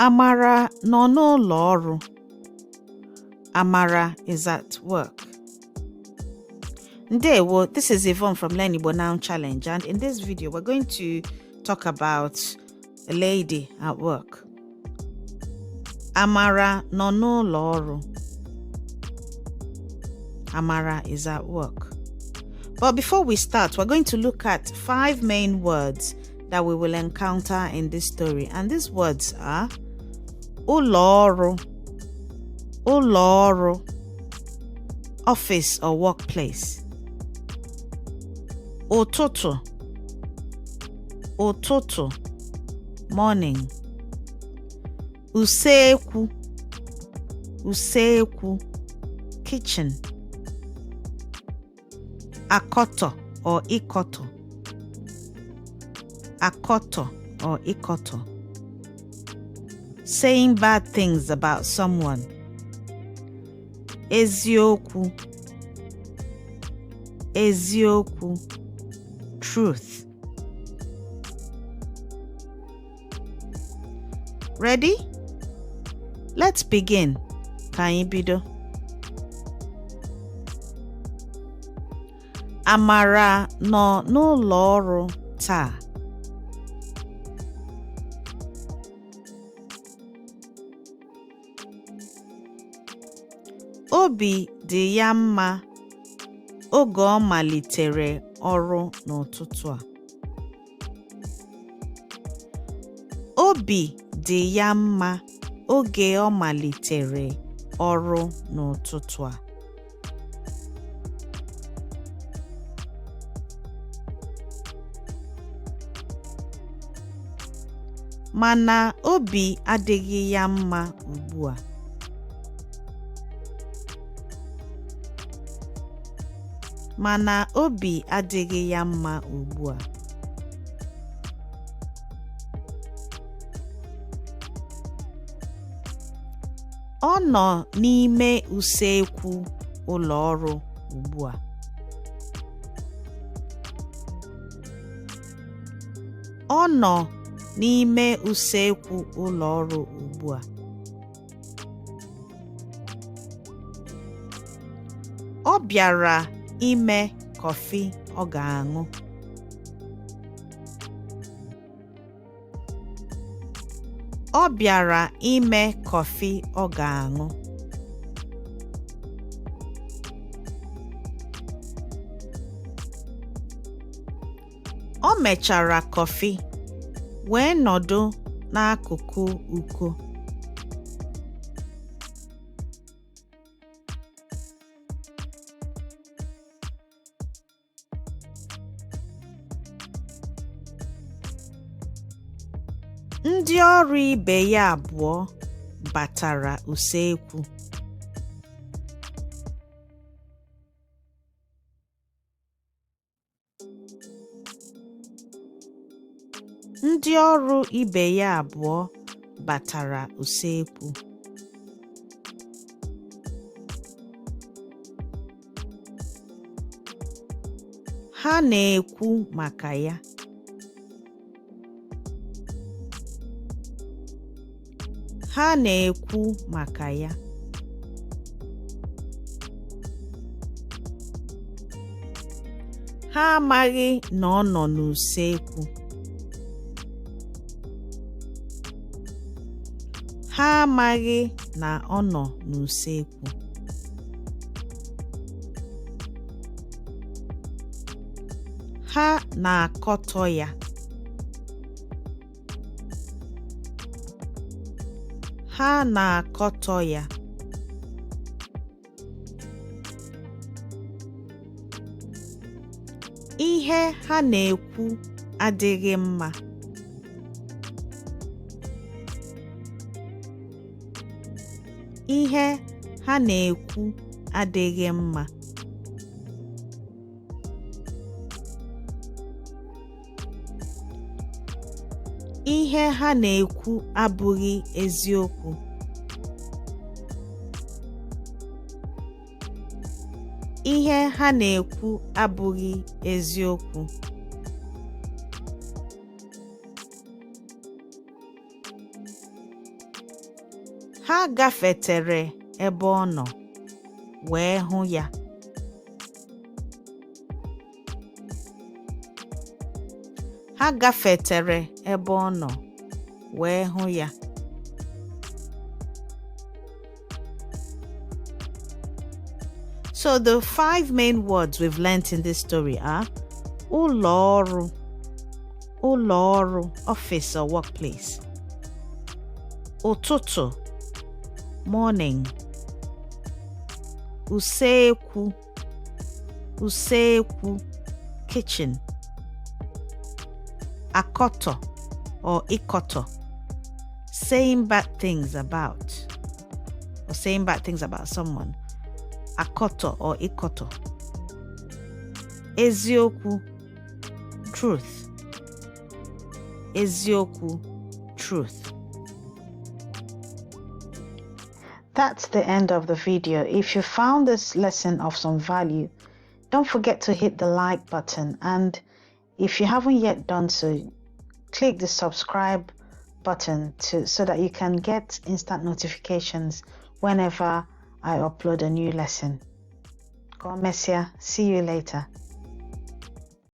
Amara nọ n'ụlọ ọrụ. Amara is at work. Ndewo, this is Yvonne from Learn Igbo Now Challenge, and in this video we're going to talk about a lady at work. Amara nọ n'ụlọ ọrụ. Amara is at work. But before we start, we're going to look at five main words that we will encounter in this story. And these words are ụlọ ọrụ, ụlọ ọrụ, office or workplace. Ụtụtụ, ụtụtụ, morning. Usekwu, usekwu, kitchen. Akọtọ or ịkọtọ, akọtọ or ịkọtọ. Saying bad things about someone. Eziokwu, eziokwu, truth. Ready? Let's begin. Ka anyị bido. Amara nọ n'ụlọ ọrụ taa. Obi dị ya mma oge ọ malitere ọrụ n'ụtụtụ a. Obi dị ya mma oge ọ malitere ọrụ n'ụtụtụ a. Mana obi adịghị ya mma ugbu a. Mana obi adịghị ya mma ugbu a. Ọ nọ n'ime usekwu ụlọ ọrụ ugbu a. Ọ nọ n'ime usekwu ụlọ ọrụ ugbu a. Ọ bịara ime kọfị ọ ga-aṅụ. Ọ bịara ime kọfị ọ ga-aṅụ. O mechara kọfị wee nọdụ n'akụkụ uko. Ndị ọrụ ibe ya abụọ batara usekwu. Ndị ọrụ ibe ya abụọ batara usekwu. Ha na-ekwu maka ya. Ha na-ekwu maka ya. Ha amaghị na ọ nọ n'usekwu. Ha amaghị na ọ nọ n'usekwu. Ha na-akọtọ ya. Ha na-akọtọ ya. Ihe ha na-ekwu adịghị mma. Ihe ha na-ekwu adịghị mma. Ihe ha na-ekwu abụghị eziokwu. Ihe ha na-ekwu abụghị eziokwu. Ha gafetere ebe ọ nọ wee hụ ya. Ha gafetere ebe ọ nọ wee hụ ya. So the five main words we've learnt in this story are ụlọ ọrụ, ụlọ ọrụ, office or workplace, ụtụtụ, morning, usekwu, usekwu, kitchen, akọtọ or ịkọtọ, saying bad things about or saying bad things about someone, akọtọ or ịkọtọ, eziokwu, truth, eziokwu, truth. That's the end of the video. If you found this lesson of some value, don't forget to hit the like button, and if you haven't yet done so, click the subscribe button so that you can get instant notifications whenever I upload a new lesson. Ka o mesịa, see you later.